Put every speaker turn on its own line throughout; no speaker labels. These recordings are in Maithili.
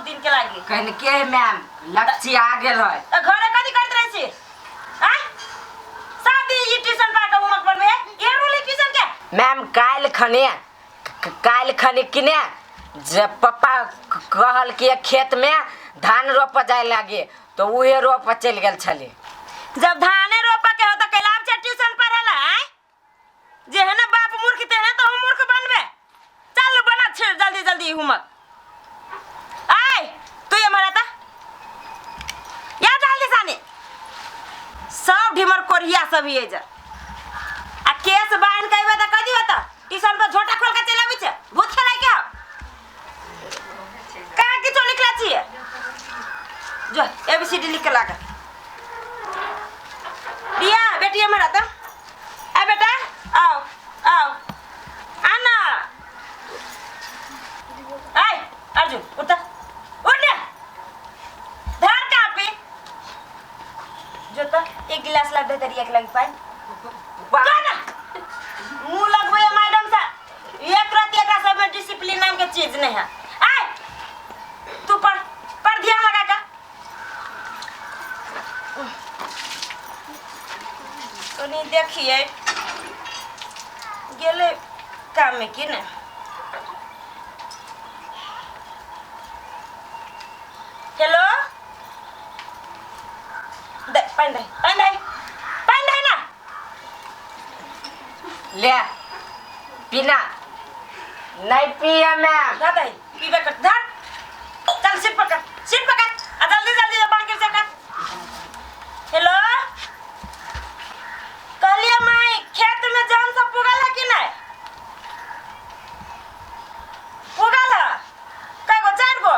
दिन के लागी।
कहने के है मैम लक्ष्य आ गेल है।
त घरे कथी करैत रहै छी आय? सब दिन ई ट्यूशन पढ़ के होमवर्क बनबै है, ये रूल है ट्यूशन के।
मैम काल्हि खने काल्हि खने किने जे पप्पा कहल कि खेत में धान रोप जाय लागे तो उहे रोप चलि गेल छली।
जब धाने रोप के हो त कैलाब छै ट्यूशन पढ़े ला आय? जे है ना बाप मूर्ख ते है तो हम मूर्ख बनबे। चल बना छे जल्दी जल्दी होमवर्क। आय तू ये मराता या जल्दी सानी सब ढिमर कोरिया सब ये जा आ केस बांध के अइबे त कदी होता ट्यूशन पर झोटा खोल के चल आबी छे भूत खेलाय के हो का किछो लिखला छिए जो एबीसीडी लिख के लागा रिया बेटी हमर आता ए बेटा आओ आओ आना आय अर्जुन उठ उठ धर कापी जो तो एक गिलास ला दे रिया के लगी पानी जो ना मुंह लगबे मैडम सा एक रात एकरा सब में डिसिप्लिन नाम के चीज नहीं है। आय तू पढ़ पढ़ ध्यान लगा का कनी देखिए गेले काम में की ने। हेलो दे पानी दे पानी दे पानी दे ना
ले पीना नहीं पिया मैम।
धर दे पीबे कर धर चल सीट पकड़ सीट पकड़ आ जल्दी जल्दी बांके से कर। हेलो कहलिए माई खेत में जान सब पुगल है कि नहीं पुगल है? कै गो चार गो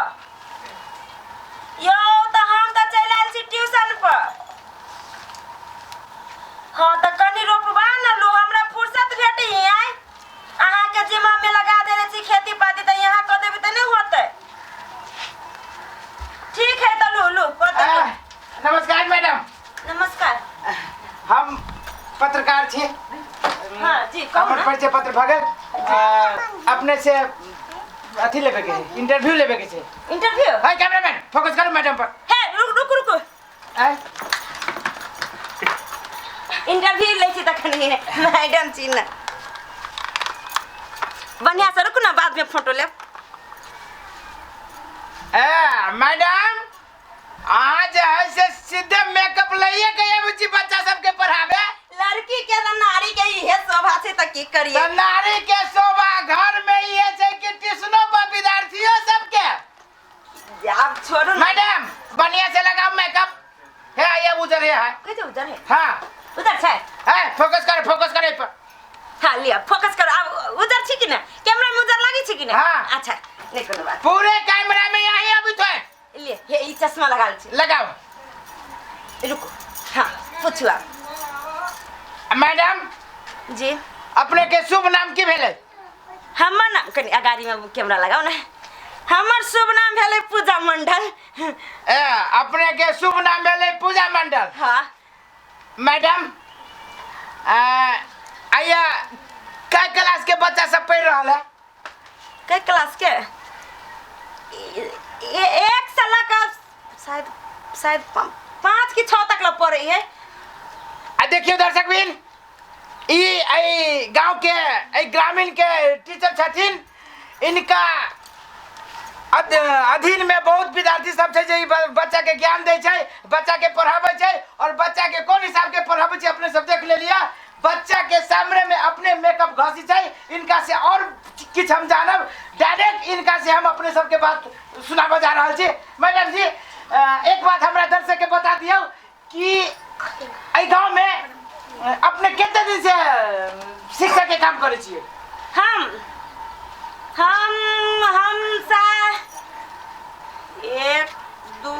यो तो हम तो चलि आयल छी ट्यूशन पर। हाँ तो कनी रोपबा न लू हमरा फुर्सत भेटी आय अहाँके जिम्मा में लगा देने छी खेती पाती तो यहाँ कऽ देबै तऽ नहि होतै। ठीक है तो लू लू होतै।
नमस्कार मैडम।
नमस्कार।
हम पत्रकार छी।
हाँ जी कहू
हमर
ना।
परिचय पत्र भऽ गेल। अपने से अथी लेबे के छै, इंटरव्यू लेबे के छै।
इंटरव्यू?
हाय कैमरामैन फोकस करू मैडम पर।
हे रुक रुक रुक
आय
इंटरव्यू लै छी तखन मैडम छी ने बढ़िया से रुकू ना बाद में फोटो लेब।
ए मैडम अहाँ जे है से सीधे मेकअप लइए के आबै छी बच्चा सबके पढ़ाबे।
लड़की के त नारी के इहे शोभा छै त की करिए।
त नारी के शोभा घर में इहे छै कि ट्यूशनो पर विद्यार्थियों सबके।
आब छोड़ू ना।
मैडम बढ़िया से लगाओ मेकअप। हे ये उधर है।
कैसे उधर है?
हाँ
उधर छै।
ए फोकस कर फोकस कर पर।
हाँ लिया फोकस करो अब उधर छी कि ना कैमरा में उधर लागी छी कि ना?
हाँ।
अच्छा नहीं कोनो बात।
पूरे कैमरा में यही अभी तो है।
लिए हे ई चश्मा लगा छी।
लगाओ
रुको हाँ पूछू आप।
मैडम
जी
अपने के शुभ नाम की भेलै?
हमर नाम कनी अगाड़ी में कैमरा लगाओ ना। हमर शुभ नाम भेलै पूजा मंडल।
ए अपने के शुभ नाम भेलै पूजा मंडल।
हाँ
मैडम आइया कै क्लास के बच्चा सब पढ़ रहल है?
कै क्लास के? एक से लऽ कऽ शायद शायद 5 कि 6 तक लग पढ़ै है।
आ देखियो दर्शक बिन ई एहि गांव के एहि ग्रामीण के टीचर छथिन। इनका अधीन में बहुत विद्यार्थी सब छै जे ई बच्चा के ज्ञान दै छै, बच्चा के पढ़ाबै छै और बच्चा के कोन हिसाब के पढ़ाबै छै अपने सब देख लेलियै। बच्चा के सामने में अपने मेकअप घसी छै। इनका से और किछु हम जानब डायरेक्ट इनका से हम अपने सबके बात सुनाबऽ जा रहल छी। मैडम जी एक बात हमरा दर्शक के बता दियौ कि एहि गाँव में अपने कते दिन से शिक्षक के काम करै छियै?
हम हम हम सा 1 2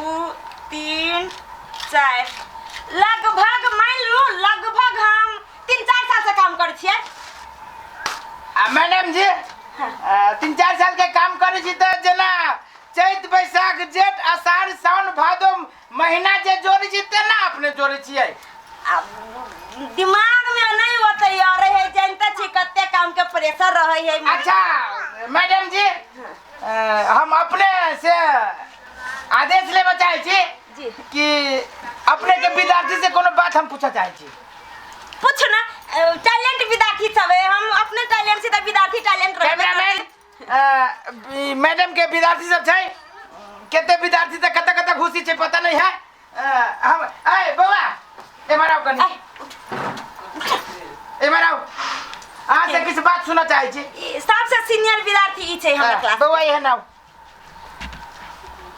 3 4 लगभग मान लू लगभग हम 3-4 साल से काम करै छियै।
आ मैडम जी 3-4 साल के काम करै छी तऽ जेना चैत बैसाख जेठ आषाढ़ सावन भादो महीना जे जोड़ै छी तेना अपने जोड़ै छियै?
आब दिमाग में नहीं होते यार रहे जानते छी कते काम के प्रेशर रहे है।
अच्छा मैडम जी हम अपने से आदेश लेबऽ चाहै छी
जी।
कि अपने के विद्यार्थी से कोनो बात हम पूछऽ चाहै छी।
पूछ ना, टैलेंट विद्यार्थी सब है, हम अपने टैलेंट से त विद्यार्थी टैलेंट रहबे
कैमरामैन
करतै।
ई मैडम के विद्यार्थी सब छै, कते विद्यार्थी तऽ कतऽ कतऽ घुसी छै पता नहीं है। हम ए बौआ एम्हर आउ कनी, एम्हर आउ, अहाँ से किछु बात सुनऽ चाहै छी।
ई सबसे सीनियर विद्यार्थी ई छै हमर क्लास।
बौआ एहन आउ,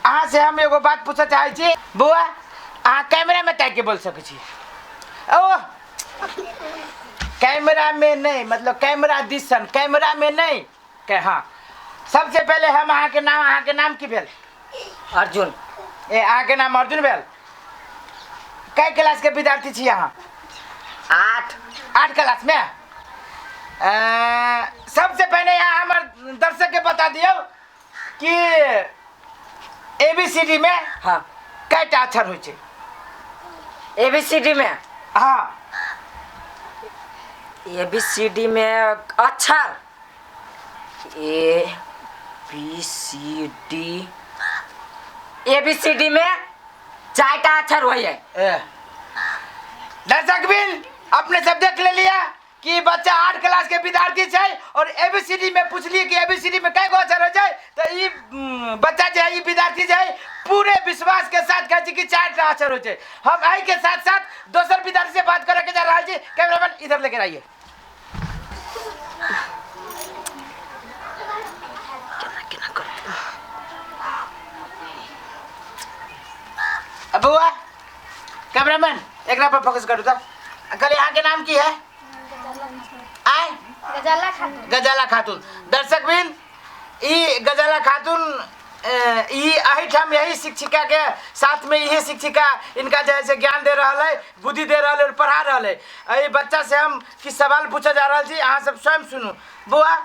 अहाँ से हम एगो बात पूछऽ चाहै छी। बौआ अहाँ कैमरा में ताकि के बोल सकै छी। ओ कैमरा में नहीं, मतलब कैमरा दिसन, कैमरा में नहीं के। हाँ, सबसे पहले हम अहाँ के नाम, अहाँ के नाम की भेल?
अर्जुन।
ए अहाँ के नाम अर्जुन भेल। कै क्लास के विद्यार्थी छी अहाँ?
8।
8 क्लास में। सबसे पहले यहाँ हमर दर्शक के बता दियौ कि ए बी सी डी में
हाँ
कएटा अक्षर होइ छै?
ए बी सी डी में?
हाँ।
ए बी सी डी में अक्षर A B C D, A B C D में 4टा अक्षर होइ है।
ए। दर्शक बिन अपने सब देख ले लिया कि बच्चा 8 क्लास के विद्यार्थी छै और ए बी सी डी में पूछलिए कि ए बी सी डी में कई गो अक्षर हो जाए तो ई बच्चा जे है, ई विद्यार्थी जे है पूरे विश्वास के साथ कहै छै कि 4टा अक्षर हो जाए। हम एहि के साथ साथ दोसर विद्यार्थी से बात करे के जा रहल छी। कैमरामैन इधर लेके आइए। अब बउआ कैमरामैन एकरा पर फोकस करू त। कहलिए अहाँ के नाम की है? आय
गजाला खातून।
गजाला खातून। दर्शक बिन ई गजाला खातून ई एहिठाम यही शिक्षिका के साथ में यही शिक्षिका इनका जे है से ज्ञान दे रहल है, बुद्धि दे रहल है और पढ़ा रहल है। एहि बच्चा से हम किछु सवाल पूछऽ जा रहल छी, अहाँ सब स्वयं सुनू। बौआ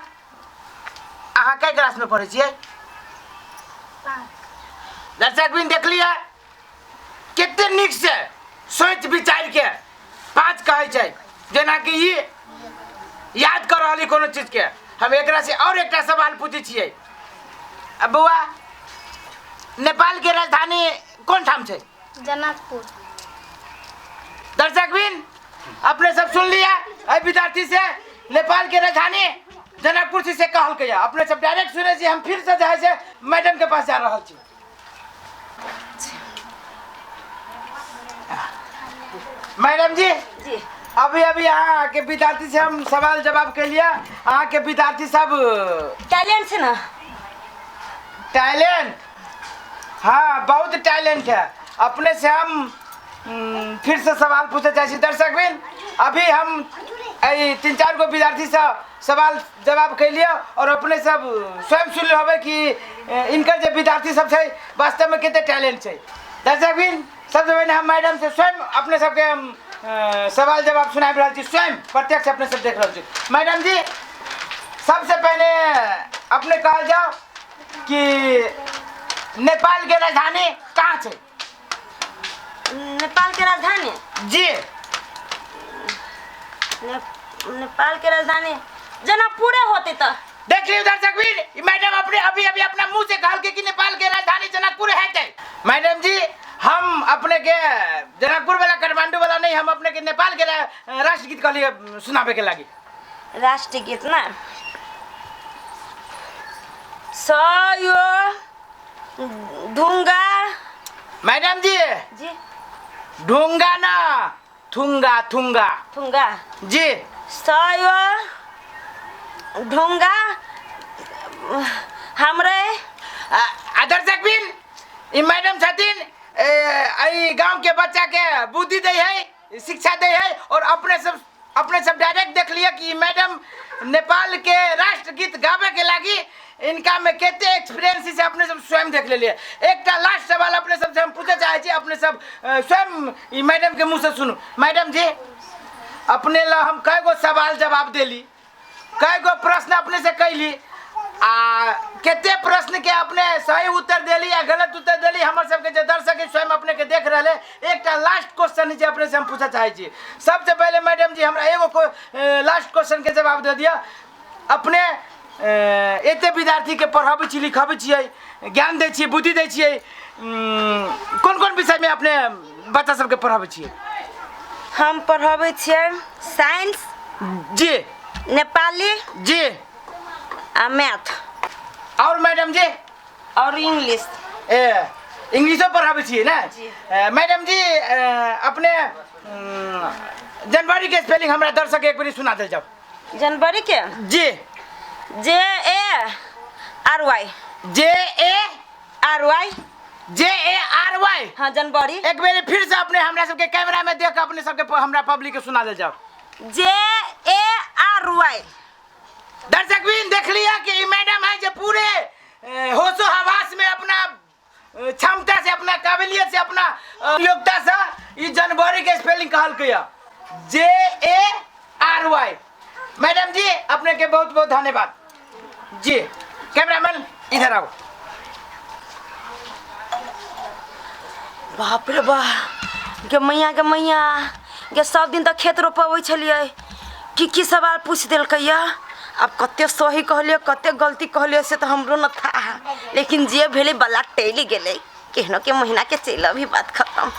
अहाँ कै क्लास में पढ़ै छियै?
5।
दर्शक बिन देखलियै कते नीक से सोचि विचारि के 5 कहै छै, जेनाकि ई याद कर रहली कोनो चीज के। हम एकरा से और एकटा सवाल पूछै छियै। अब बौआ नेपाल के राजधानी कोन ठाम छै?
जनकपुर।
दर्शक बिन अपने सब सुन लिया एहि विद्यार्थी से नेपाल के राजधानी जनकपुर से कहलकै। अपने सब डायरेक्ट सुनै छी। हम फिर से जे है से मैडम के पास जा रहल छी। मैडम जी
जी
अभी अभी अहाँ के विद्यार्थी से हम सवाल जवाब के लिए, अहाँ के विद्यार्थी सब
टैलेंट छै ना?
टैलेंट, हाँ बहुत टैलेंट है। अपने से हम फिर से सवाल पूछे चाहे छी। दर्शक बिन अभी हम एहि 3-4 गो विद्यार्थी से सवाल जवाब के लिए और अपने सब स्वयं सुन लेबै कि इनकर जे विद्यार्थी सब छै वास्तव में कते टैलेंट छै। दर्शक बिन सबसे पहले हम मैडम से स्वयं अपने सबके हम सवाल जवाब सुनाबि रहल छी, स्वयं प्रत्यक्ष अपने सब देख रहल छी। मैडम जी सबसे पहले अपने कहल जाओ कि नेपाल के राजधानी कहाँ छै?
नेपाल के राजधानी?
जी।
नेपाल के राजधानी जनकपुरे होते त।
देख लियौ दर्शक वीर, ई मैडम अपने अभी अभी अपना मुंह से कहल के कि नेपाल के राजधानी जनकपुर है ते। मैडम जी हम अपने के जनकपुर वाला काठमांडू वाला नहीं, हम अपने के नेपाल के राष्ट्रगीत कहलिए सुनाबे के लागी।
राष्ट्रगीत ना सयो ढुंगा।
मैडम जी
जी
ढुंगा ना थुंगा, थुंगा
थुंगा
जी।
सयो ढुंगा हमरे
दर्शक बिन ई मैडम छथिन एहि गांव के बच्चा के बुद्धि दै है, शिक्षा दै है और अपने सब डायरेक्ट देख लिया कि मैडम नेपाल के राष्ट्रगीत गावे के लागी इनका में कते एक्सपीरियंस से अपने सब स्वयं देख लेलिए। एकटा लास्ट सवाल अपने सब से हम पूछे चाहे छी, अपने सब स्वयं ई मैडम के मुँह से सुनू। मैडम जी अपने ला हम कई गो सवाल जवाब देली, कई गो प्रश्न अपने से कैली आ कते प्रश्न के अपने सही उत्तर देली या गलत उत्तर देली, हमर सबके जे दर्शक है स्वयं अपने के देख रहे। एकटा लास्ट क्वेश्चन जे अपने से हम पूछे चाहे छी। सबसे पहले मैडम जी हमरा एगो लास्ट क्वेश्चन के जवाब दे दिया। अपने एते विद्यार्थी के पढ़ाबै छी, लिखाबै छियै, ज्ञान दै छियै, बुद्धि दै छियै, कोन कोन विषयमे अपने बच्चा सबके पढ़ाबै छियै?
हम पढ़बै छियै साइंस
जी।
नेपाली
जी।
आ मैथ।
और मैडम जी?
और इंग्लिश।
ए इंग्लिशो पढ़ाबै छियै ने?
जी।
मैडम जी, अपने जनवरी के स्पेलिंग हमरा दर्शक एक बेरी सुना देल जाओ।
जनवरी के?
जी।
J A R Y.
J A
R Y.
J A R Y.
हाँ, जनवरी।
एक बेरी फिर से अपने हमरा सबके कैमरा में देख के अपने सबके हमरा पब्लिक के सुना देल जाओ।
जे ए आर वाई।
दर्शक भी देख लिया कि ई मैडम है जो पूरे होशो हवास में अपना क्षमता से, अपना काबिलियत से, अपना योग्यता से ई जनवरी के स्पेलिंग कहल के जे ए आर वाई। मैडम जी, अपने के बहुत बहुत धन्यवाद जी। कैमरामैन इधर आओ।
बाप रे बा, गे मैया गे मैया गे, सब दिन तऽ खेत रोपबै छलियै, की की सवाल पूछि देलकै या। आब कते सही कहलियै, कते गलती कहलियै से तऽ हमरो न था, लेकिन जे भेलै बला टलि गेलै। केहनो के महीना के चलि अभी बात खत्म।